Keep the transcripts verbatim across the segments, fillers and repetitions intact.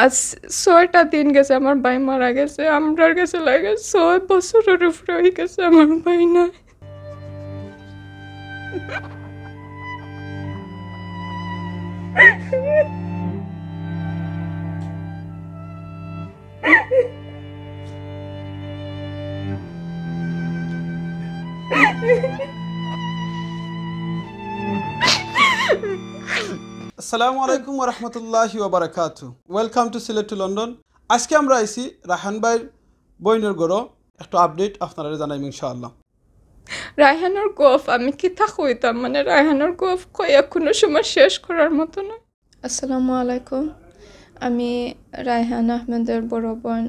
আজ ছয়টা দিন গেছে আমার ভাই মারা গেছে। আমরার গেছে লাগে ছয় বছরর উপরে অই গেছে আমার ভাই নাই। আসসালামু আলাইকুম ওয়া রাহমাতুল্লাহি ওয়া বারাকাতু। Welcome to Sylhet to London. আজকে আমরা আইছি রায়হান ভাইর বইনর ঘরো, একটু আপডেট আপনারারে জানাইমু ইনশাআল্লাহ। রায়হানর গফ আমি কিতা কইতাম, মানে রায়হানর গফ কইয়া কুনু সময় শেষ করার মতো না। আসসালামু আলাইকুম, আমি রায়হান আহমেদর বড় বইন।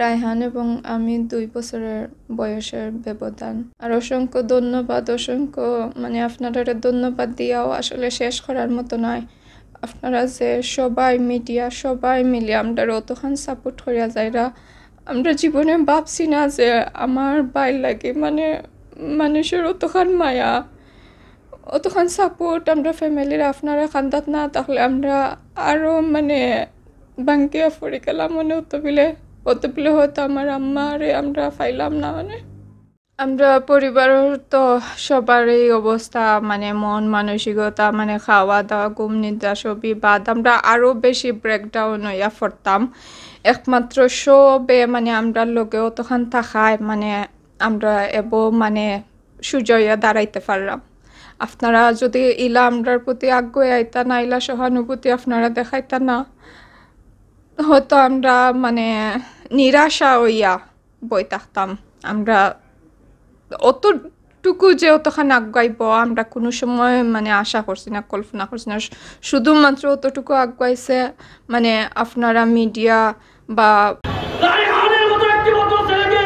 রায়হান এবং আমি দুই বছরর বয়সর ব্যবধান। আর অসংখ্য ধন্যবাদ, অসংখ্য মানে আপনারারে ধন্যবাদ দিয়াও আসলে শেষ করার মতো নায়। আপনারা যে সবাই মিডিয়া সবাই মিলে আমরারে অতখান সাপোর্ট করিয়া যাইরা, আমরা জীবনে ভাবছি না যে আমার ভাইর লাগি মানে মানুষর অতখান মায়া, অতখান সাপোর্ট আমরা ফ্যামিলির আপনারা কান্দাত না থাকলে আমরা আরো মানে ভাঙ্গিয়া পড়ি গেলাম, মানে অত বিলে, অত বিলে হয়তো আমার আম্মারে আমরা পাইলাম না। মানে আমরা পরিবারর তো সবারই অবস্থা, মানে মন মানসিকতা, মানে খাওয়া দাওয়া, ঘুম নিদ্রা সবই বাদ, আমরা আরো বেশি ব্রেকডাউন অইয়া পড়তাম। একমাত্র সবে মানে আমরার লগে অতখান থাকায় মানে আমরা এবো মানে সুজা অইয়া দাঁড়াইতে পারলাম। আপনারা যদি ইলা আমরার প্রতি আগ্রহ আইতা না, ইলা সহানুভূতি আপনারা দেখাইতা না, হয়তো আমরা মানে নিরাশা অইয়া বই থাকতাম। আমরা অতটুকু যে অতখান আগুয়াইবো আমরা কুনু সময় মানে আশা করছি না, কল্পনা করছি না। শু-, শুধুমাত্র অতটুকু আগুয়াইছে মানে আপনারা মিডিয়া বা রায়হানের মতো একটি ভদ্র ছেলেকে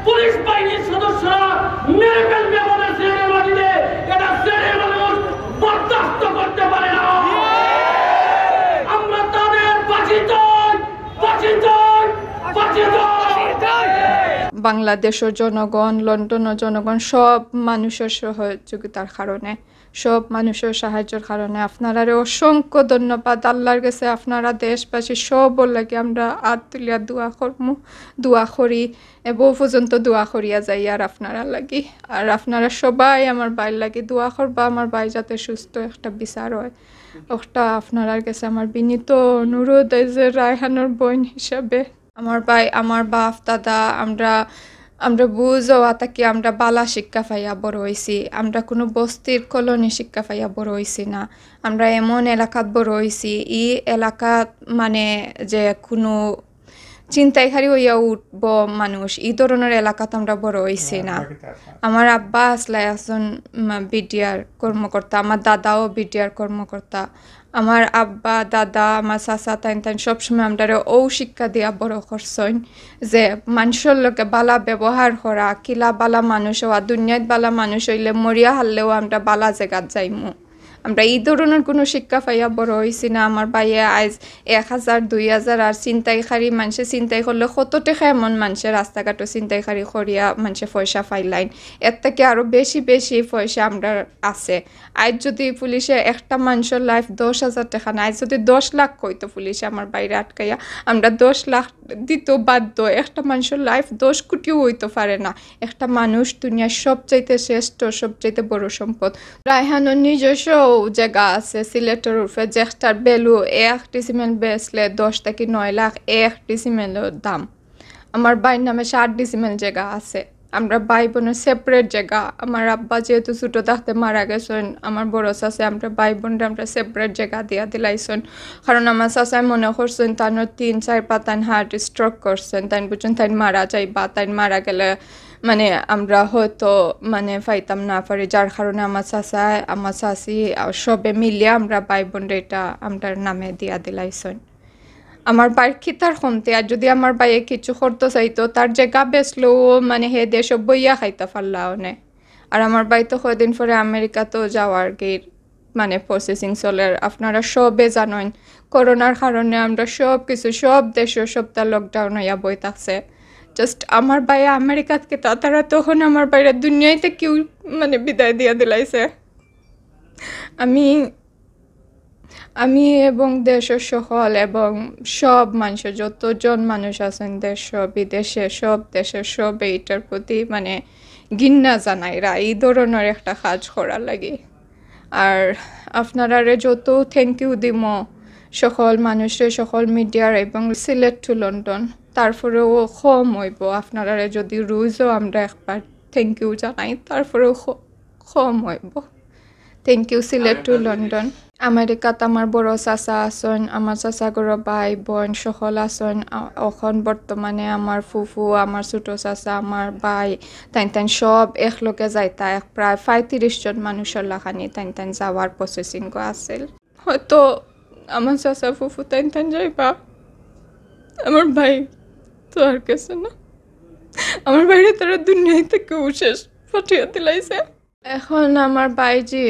পুলিশ বাহিনীর সদস্যরা মেরে ফেলবে আমাদের সিলেটের মাটিতে। এটা সিলেটের মানুষ বরদাস্ত করতে পারে না। আমরা তাদের ফাঁসি চাই, ফাঁসি চাই, ফাঁসি চাই। বাংলাদেশর জনগণ, লন্ডনর জনগণ, সব মানুষর সহযোগিতার কারণে, সব মানুষর সাহায্যর কারণে আপনারারে অসংখ্য ধন্যবাদ। আল্লাহর গেছে আপনারা দেশবাসী সবর লাগি আমরা আত তুলিয়া দোয়া করমু, দোয়া করি, এবো পর্যন্ত দোয়া করিয়া যাইয়ার আপনারার লাগি। আর আপনারা সবাই আমার ভাইর লাগি দোয়া করবা, আমার ভাই যাতে সুস্থ একটা বিচার হয়। ওটা আপনারার গেছে আমার বিনীত অনুরোধ, এই যে রায়হানর বইন হিসাবে। আমার ভাই, আমার বাপ, দাদা, আমরা, আমরা বুঝ অওয়া থাকি আমরা বালা শিক্ষা পাইয়া বড় অইছি। আমরা কুনু বস্তির কলোনি শিক্ষা পাইয়া বড় অইছি না। আমরা এমন এলাকাত বড় অইছি, ই এলাকাত মানে যে কুনু ছিনতাইকারী অইয়া উঠবো মানুষ, ই ধরনর এলাকাত আমরা বড় অইছি না। আমার আব্বা আছলা একজন, উম, বিডিআর কর্মকর্তা, আমার দাদাও বিডিআর কর্মকর্তা। আমার আব্বা, দাদা, আমার চাচা, তাইন তাইন সবসময় আমরারে অউ শিক্ষা দিয়া বড় করছইন যে মানষর লগে বালা ব্যবহার করা, কিলা বালা মানুষ অওয়া, দুনিয়াত বালা মানুষ অইলে মরিয়া হারলেও আমরা বালা জাগাত যাইমু। আমরা ই ধরনর কুনু শিক্ষা পাইয়া বড় অইছি না। আমার ভাইয়ে আইজ এক হাজার, দুই হাজার আর ছিনতাইকারী মানষে ছিনতাই করলে কত টেকা এমন মানষে রাস্তাঘাটো ছিনতাইকারী করিয়া মানষে পয়সা পাইলাইন। এর থাকি আরো বেশি বেশি পয়সা আমরার আছে। আইজ যদি পুলিশে একটা মানষর লাইফ দশ হাজার টেকা না, আইজ যদি দশ লাখ কইতো পুলিশে আমার ভাইরে আটকাইয়া, আমরা দশ লাখ দিতো বাধ্য। একটা মানষর লাইফ দশ কোটিও অইতো পারে না। একটা মানুষ দুনিয়ার সবচাইতে শ্রেষ্ঠ, সবচাইতে বড় সম্পদ। রায়হানর নিজস্ব জাগা আছে সিলেটর উপরে, যেটার ভ্যালু এক ডিসিমেল বেচলে দশ থাকি নয় লাখ এক ডিসিমেলর দাম। আমার ভাইর নামে সাত ডিসিমেল জাগা আছে। আমরা ভাই বইনর সেপারেট জাগা। আমার আব্বা যেহেতু ছোট থাকতে মারা গেছইন, আমার বড় চাচায় আমরা ভাই বইনরে আমরা সেপারেট জাগা দিয়া দিলাইছইন। কারণ আমার চাচায় মনে করছইন তানর তিন চাইর পা তাইন হার্ট স্ট্রোক করছইন, তাইন বুঝছইন তাইন মারা যাইবা, তাইন মারা গেলে মানে আমরা হয়তো মানে পাইতাম না পারি, যার কারণে আমার চাচায়, আমার চাচি, আর সবে মিলিয়া আমরা ভাই বইনরে এটা আমরার নামে দিয়া দিলাইছইন। আমার ভাইর কিতার কমতি, আর যদি আমার ভাইয়ে কিছু করতো চাইতো, তার জাগা বেচলেও মানে হে দেশো বইয়া খাইতা পারলা অনে। আর আমার ভাই তো কয়দিন পরে আমেরিকাত যাওয়ার গির, মানে প্রসেসিং চলের। আপনারা সবে জানইন, করোনার কারণে আমরা সব কিছু, সব দেশো সবটা লকডাউন অইয়া বই থাকছে। জাস্ট আমার ভাইয়ে আমেরিকাত কিতা, তারা তখন আমার ভাইরে দুনিয়াইতে কেউ মানে বিদায় দিয়া দিলাইছে। আমি আমি এবং দেশর সকল এবং সব মানুষ, যতজন মানুষ আছইন দেশ বিদেশে, সব দেশর সব এইটার প্রতি মানে ঘিন্না জানাইরা এই ধরনর একটা কাজ করার লাগি। আর আপনারারে যত thank you দিমু সকল মানুষরে, সকল মিডিয়ার এবং Sylhet to London, তারপরেও কম অইবো। আপনারারে যদি রোজও আমরা একবার thank you জানাই, তারপরেও ক-, কম অইবো। Thank you Sylhet to London। আমেরিকাত আমার বড় চাচা আছইন, আমার চাচা ঘরর ভাই বইন সকল আছইন। আ-, অখন বর্তমানে আমার ফুফু, আমার ছোট চাচা, আমার ভাই, তাইন তাইন সব একলগে যাইতা, এক প্রায় পঁয়ত্রিশ জন মানুষর লাখানি তাইন তাইন যাওয়ার প্রসেসিং আছিল। হয়তো আমার চাচা ফুফু তাইন তাইন যাইবা, আমার ভাই তো আর গেছে না। আমার ভাইরে তারা দুনিয়া থাকি শেষ পাঠিয়া দিলাইছে। এখন আমার ভাইজি,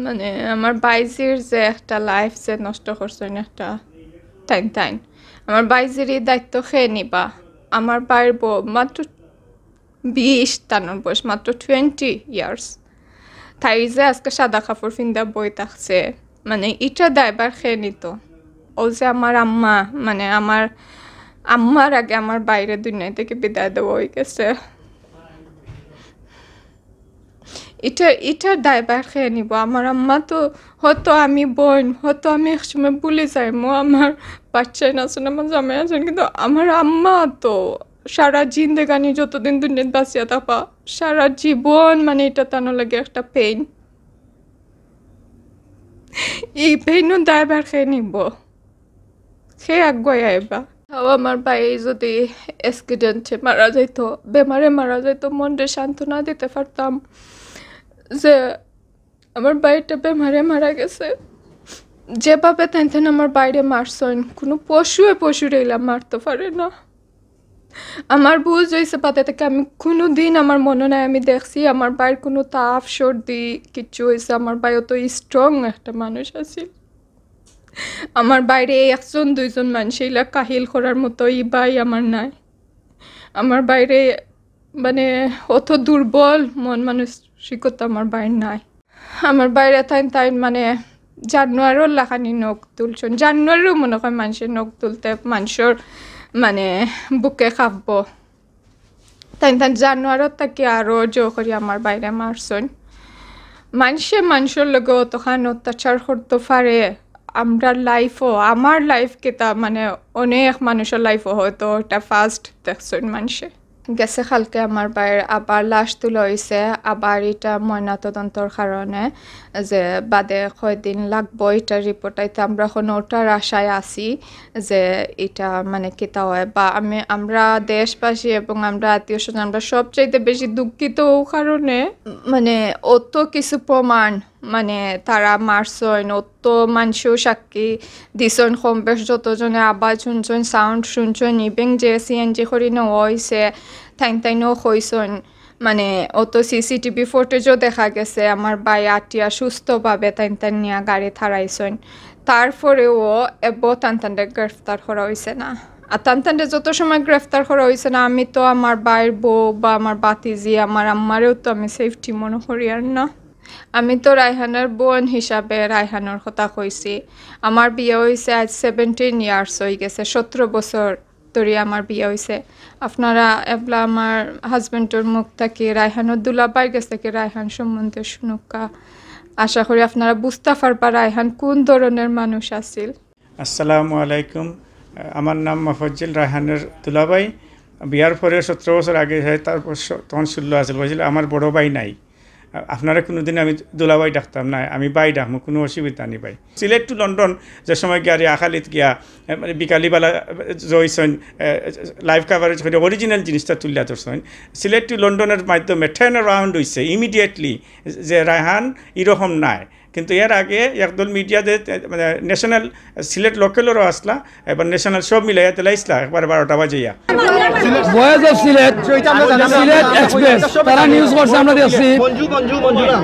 মানে আমার ভাইজির যে একটা লাইফ যে নষ্ট করছইন একটা তাইন তাইন, আমার ভাইজির এই দায়িত্ব কে নিবা? আমার ভাইর বউ মাত্র বিশ, তানর বয়স মাত্র twenty years। তাই যে আজকে সাদা কাপড় পিন্দা বই থাকছে, মানে ইটা দায়ভার কে নিতো? ও যে আমার আম্মা, মানে আমার আম্মার আগে আমার ভাইরে দুনিয়া থাকি বিদায় দেওয়া অই গেছে। ইটা, ইটার দায়ভার কে নিবো? আমার আম্মা তো, হয়তো আমি বইন, হয়তো আমি এক সময় ভুলি যাইমু, আমার বাচ্চাইন আছইন, আমার জামাই আছইন, কিন্তু আমার আম্মা তো সারা জিন্দেগানি যতদিন দুনিয়াত বাঁচিয়া থাকবা, সারা জীবন মানে ইটা তানর লাগি একটা পেইন। এই পেইনর দায়ভার কে নিবো? কে আগুয়াই আইবা? তাও আমার ভাই যদি অ্যাক্সিডেন্টে মারা যাইতো, বেমারে মারা যাইতো, মনরে সান্ত্বনা দিতে পারতাম যে আমার ভাইটা বেমারে মারা গেছে। যেভাবে তাইন তাইন আমার ভাইরে মারছইন, কুনু পশুয়ে পশুরে ইলা মারতো পারে না। আমার বুঝ অইছে বাদে থাকি আমি কুনুদিন, আমার মনো নাই আমি দেখছি আমার ভাইর কুনু তাপ সর্দি কিচ্ছু অইছে। আমার ভাই অত স্ট্রং একটা মানুষ আছিল। আমার ভাইরে একজন দুইজন মানষে ইলা কাহিল করার মতো ই ভাই আমার নাই। আমার ভাইরে মানে অত দুর্বল মন মানসিকতা আমার ভাইর নাই। আমার ভাইরে তাইন তাইন মানে জানোয়ারর লাখানি নখ তুলছইন, জানোয়ারও মনে কয় মানষে নখ তুলতে মানষর মানে বুকে কাঁপবো। তাইন তাইন জানোয়ারর থাকি আরো জোর করি আমার ভাইরে মারছইন। মানষে মানষর লগে অতখান অত্যাচার করতো পারে? আমরার লাইফও, আমার লাইফ কিতা মানে অনেক মানষর লাইফও হয়তো ইটা ফার্স্ট দেখছইন মানষে। গেছে কালকে আমার ভাইর আবার লাশ তুলা অইছে, আবার ইটা ময়নাতদন্তর কারণে যে বাদে কয়দিন লাগবো ইটা রিপোর্ট আইতে। আমরা অখন ওটার আশায় আছি যে ইটা মানে কিতা অয়, বা আমি, আমরা দেশবাসী এবং আমরা আত্মীয় স্বজন আমরা সবচাইতে বেশি দুঃখিত ও কারণে মানে অত কিছু প্রমাণ মানে তারা মারছইন, অত মানষেও সাক্ষী দিছইন, কম বেশ যতজনে আওয়াজ শুনছইন, সাউন্ড শুনছইন, ইভেন যে সিএনজি করি নেওয়া অইছে, তাইন তাইনও কইছইন, মানে অত সিসিটিভি ফুটেজও দেখা গেছে আমার ভাই আটিয়া সুস্থভাবে তাইন তাইন নিয়া গাড়ি থারাইছইন। তারপরেও এবো তান তানরে গ্রেফতার করা অইছে না। আর তান তানরে যত সময় গ্রেফতার করা অইছে না, আমি তো আমার ভাইর বউ বা আমার বাতিজি, আমার আম্মারেও তো আমি সেফটি মনো করিয়ার না। আমি তো রায়হানর বইন হিসাবে রায়হানর কথা কইছি। আমার বিয়া অইছে আইজ সেভেনটিন ইয়ার্স অই গেছে, সতরো বছর ধরি আমার বিয়া অইছে। আপনারা এবলা আমার হাজবেন্ডর মুখ থাকি, রায়হানর দুলাভাইর গেছ থাকি রায়হান সম্বন্ধে শুনুক্কা। আশা করি আপনারা বুঝতা পারবা রায়হান কুন ধরনর মানুষ আছিল। আসসালামু আলাইকুম, আমার নাম মোফাজ্জল, রায়হানর দুলাভাই। বিয়ার পরে সতরো বছর আগে, হ্যাঁ, তার বয়স তখন ষোলো আছিল, বলছিল, "আমার বড় ভাই নাই।" আ-, আপনারে কুনুদিন আমি দুলাভাই ডাকতাম না, আমি ভাই ডাকমু, কুনু অসুবিধা নাই ভাই। সিলেট to লন্ডন যে সময় গিয়া রিয়াখালীত গিয়া, এ, মানে বিকালিবেলা, এ, জয়সন, এ, লাইভ কাভারেজ করি অরিজিনাল জিনিসটা তুলিয়া ধরছইন। সিলেট to লন্ডনর মাধ্যমে টার্ন অ্যারাউন্ড অইছে ইমিডিয়েটলি যে রায়হান এরকম নায়। কিন্তু এর আগে একদল মিডিয়া যে, এ, মানে ন্যাশনাল সিলেট লোকালরও আসলা, এবার ন্যাশনাল সব মিলাইয়া দিলাইছলা একবার বারোটা বাজাইয়া। ভয়েস অফ সিলেট, সিলেট এক্সপ্রেস, তারা নিউজ করছে, আমরা দেখছি।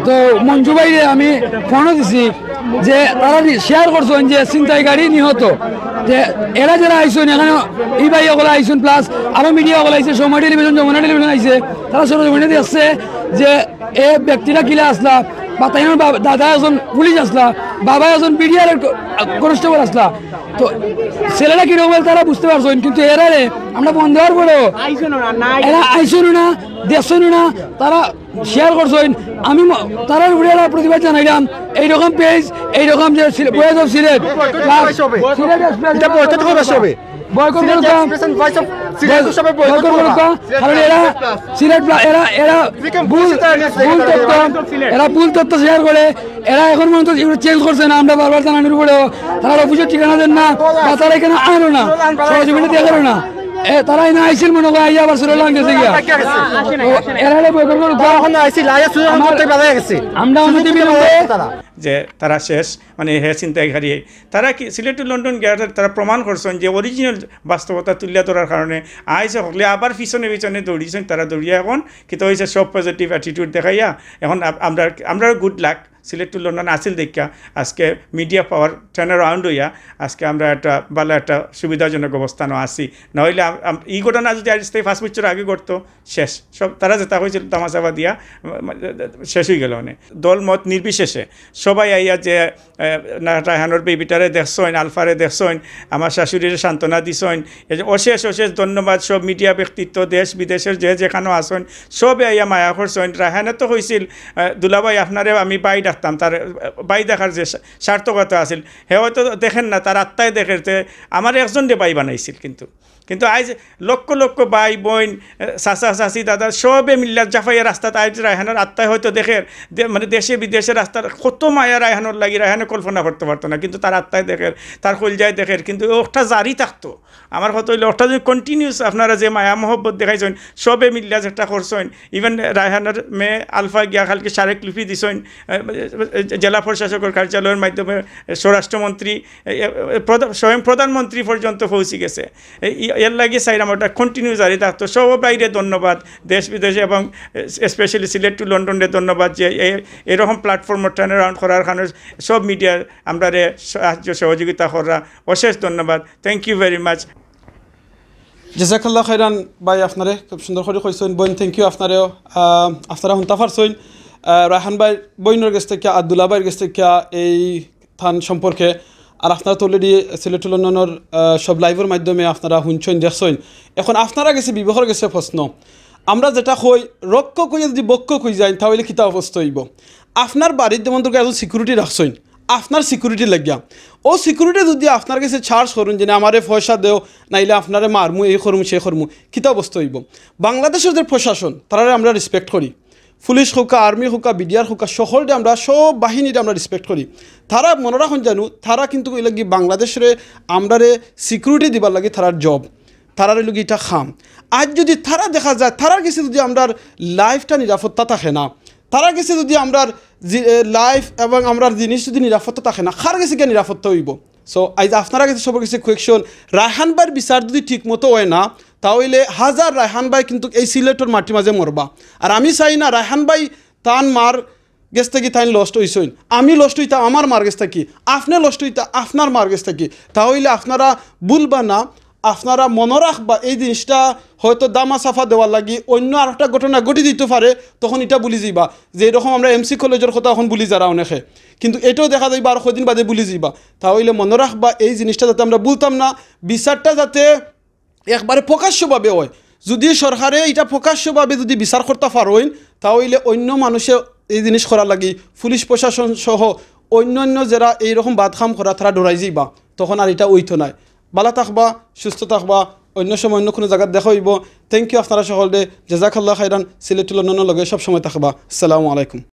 তো মঞ্জু ভাইরে আমি ফোনও দিছি যে তারা নি-, শেয়ার করছইন যে ছিনতাইকারী নিহত। যে এরা যারা আইছইন এখানো, ই ভাই অকল আইছইন, প্লাস আরো মিডিয়া অকল আইছে, সময় টেলিভিশন, যমুনা টেলিভিশন আইছে, তারা সরজমিনে দেখছে যে এ ব্যক্তিরা কিলা আসলা, বা তাইনর বাবা, দাদা একজন পুলিশ আছলা, বাবা একজন বিডিআর কনস্টেবল আছলা। তো ছেলেরা কিরকম অইল তারা বুঝতে পারছইন, কিন্তু এরারে আমরা বন্ধ হওয়ার পরেও এরা আইছইন না, দেখছইন না, তারা শেয়ার করছইন। আমি ম-, তারার উপরে এরা প্রতিবাদ জানাইলাম। এইরকম পেজ, এইরকম যে সিলে-, Voice of Sylhet, plus Sylhet express এটা বয়কট করা হবে। বয়কট সিলেট করতাম। Express and voice of Sylhet boycott উৎসবে বয়কট বয়কট করবা। করতাম। কারণ এরা সিলেট প্লা-, এরা, এরা ভুল, ভুল তথ্য, এরা ভুল তথ্য শেয়ার করে। এরা এখন পর্যন্ত এগুলো চেঞ্জ করছে না। আমরা বারবার জানানোর পরেও তারা অফিসের ঠিকানা দেন না, বা তারা এখানে আনো না, সরজমিনে দেখানো না। এ, তারা এনে আইছিল মনে হয়, আইয়া আবার সুরেলান গেছে গিয়া। তো এরা বয়কট করুক। তারা এখন আইছিল, আইয়া সুরেলান আমার, করতে বেলা গেছে। আমরা অনুমতি বিলম্বে তারা যে তারা শেষ, মানে, হে ছিনতাইকারী। তারা কি সিলেটর লন্ডন গিয়া তারা প্রমাণ করছইন যে অরিজিনাল বাস্তবতা তুলিয়া ধরার কারণে আইজ হকলে আবার পিছনে পিছনে দৌড়িছইন। তারা দৌড়িয়া এখন কিতা অইছে, সব পজিটিভ অ্যাটিটিউড দেখাইয়া এখন আপ-, আমরা, আমরা গুড লাক। সিলেটর লন্ডন আছিল দেখিয়া আজকে মিডিয়া পাওয়ার টার্ন অ্যারাউন্ড হইয়া আজকে আমরা একটা ভালা একটা সুবিধাজনক অবস্থানও আছি। না হইলে আম-, আম-, ই ঘটনা যদি আইজ থাকি পাঁচ বছর আগে ঘটতো, শেষ। সব তারা যেটা কইছিল তামাশা বাদ দিয়া, উম, শেষ হয়ে গেল। মানে দল মত নির্বিশেষে সবাই আইয়া যে, এ, না, রায়হানর বেবিটারে দেখছইন, আলফারে দেখছইন, আমার শাশুড়িরে সান্ত্বনা দিছইন, এই যে অশেষ অশেষ ধন্যবাদ সব মিডিয়া ব্যক্তিত্ব, দেশ বিদেশের যে যেখানো আছইন, সবে আইয়া মায়া করছইন। রায়হানে তো কইছিল, এ, "দুলাভাই, আপনারে আমি ভাই ডাকতাম", তার, এ, ভাই দেখার যে সা-, সার্থকতা আছিল, হে হয়তো দেখেন না, তার আত্মায় দেখের যে আমার একজনরে ভাই বানাইছিল। কিন্তু কিন্তু আইজ লক্ষ লক্ষ ভাই বইন, এ, চাচা চাচি দাদা সবে মিল্লা জাফাইয়া রাস্তাত আইজ রায়হানর আত্মায় হয়তো দেখের, দে-, মানে দেশে বিদেশে রাস্তার কত মায়া রায়হানর লাগি, রায়হানে কল্পনা করতে পারতো না, কিন্তু তার আত্মায় দেখের, তার কলজায় দেখের, কিন্তু ওটা জারি থাকতো। আমার কথা হইলো ওটা যদি কন্টিনিউস আপনারা যে মায়া মহব্বত দেখাইছইন, সবে মিল্লা যেটা করছইন, ইভেন রায়হানর মেয়ে আলফা গিয়া কালকে স্মারকলিপি দিছইন, এ, এ, এ, জেলা প্রশাসকের কার্যালয়ের মাধ্যমে, এ, স্বরাষ্ট্রমন্ত্রী, এ, এ, এ, প্রধা-, স্বয়ং প্রধানমন্ত্রী পর্যন্ত পৌঁছে গেছে। এ, ই-, এর লাগি চাইলাম ওটা কন্টিনিউ জারি থাকতো। সব বাইরে ধন্যবাদ, দেশ বিদেশে এবং স্পেশালি সিলেট টু লন্ডনরে ধন্যবাদ যে এ-, এরকম প্ল্যাটফর্ম টার্ন অ্যারাউন্ড করার কারণে সব মিডিয়া আমরারে সাহায্য সহযোগিতা করা। অশেষ ধন্যবাদ। Thank you very much. জাজাকাল্লাহ খাইরান ভাই, আপনারে খুব সুন্দর করে কইছইন। বইন, থ্যাংক ইউ আপনারেও। আহ, আপনারা হুনতা পারছইন, আহ, রায়হান ভাই বইনর গেছ থাকিয়া, আব্দুল্লাহ ভাইর গেছ থাকিয়া এই থান সম্পর্কে। আর আপনারা তো অলরেডি সিলেট টু লন্ডনর, আহ, সব লাইভর মাধ্যমে আপনারা হুনছইন, দেখছইন। এখন আপনারা গেছে, বিবেকর গেছে প্রশ্ন, আমরা যেটা কই, রক্ষক হইয়া যদি বক্ষক হই যাই, তাহলে কিতা অবস্থা হইব? আপনার বাড়িত যেমন ধরুন একজন সিকিউরিটি রাখছইন, আপনার সিকিউরিটি লাগিয়া, ও সিকিউরিটি যদি আপনার গেছে চার্জ করইন যে, "আমারে পয়সা দেও, নাইলে আপনারে মারমু, এই করমু, সেই করমু", কিতা অবস্থা হইব? বাংলাদেশের যে প্রশাসন, তারারে আমরা রেসপেক্ট করি, পুলিশ হোকা, আর্মি হোকা, বিডিআর হোকা, সকলরে আমরা, সব বাহিনীরে আমরা রেসপেক্ট করি। তারা মনে রাখইন জানু, তারা কিন্তু ওই লাগি বাংলাদেশরে আমরারে সিকিউরিটি দিবার লাগি তারার জব, তারার লাগি এটা খাম। আজ যদি তারা দেখা যায়, তারার গেছে যদি আমরার লাইফটা নিরাপত্তা থাকে না, তারার গেছে যদি আমরার জি-, এ, লাইফ এবং আমরার জিনিস যদি নিরাপত্তা থাকে না, কার গেছে গিয়া নিরাপত্তা হইব? সো আইজ আপনারা গেছে সবার গেছে কোয়েকশন, রায়হান ভাইর বিচার যদি ঠিক মতো হয় না, তাহলে হাজার রায়হান ভাই কিন্তু এই সিলেটর মাটির মাঝে মরবা। আর আমি চাই না রায়হান ভাই তান মার গেছ থাকি তাইন লস্ট হইছইন, আমি লস্ট হইতা আমার মার গেছ থাকি, আপনি লস্ট হইতা আপনার মার গেছ থাকি। তাহলে আপনারা ভুলবা না, আপনারা মনে রাখবা এই জিনিসটা হয়তো দামা সাফা দেওয়ার লাগি অন্য আরেকটা ঘটনা ঘটি দিতে পারে, তখন এটা ভুলি যাইবা। যে এরকম আমরা এমসি কলেজর কথা এখন ভুলি যারা অনেকে, কিন্তু এটাও দেখা যাইবা আর কদিন বাদে ভুলি যাইবা। তাহলে মনে রাখবা এই জিনিসটা যাতে আমরা ভুলতাম না, বিচারটা যাতে একবারে প্রকাশ্যভাবে হয়। যদি সরকারে এটা প্রকাশ্যভাবে যদি বিচার করতে পারইন, তাহলে অন্য মানুষে এই জিনিস করার লাগি পুলিশ প্রশাসন সহ অন্য অন্য যারা এইরকম বাদ কাম করা, তারা ডরাই যাইবা, তখন আর এটা হইতো নায়। ভালা থাকবা, সুস্থ থাকবা, অন্য সময় অন্য কোনো জায়গাত দেখা হইব। থ্যাংক ইউ আপনারা সকলরে, জাজাকাল্লাহ খাইরান। সিলেট টু লন্ডনর লগে সব সময় থাকবা। আসসালামু আলাইকুম।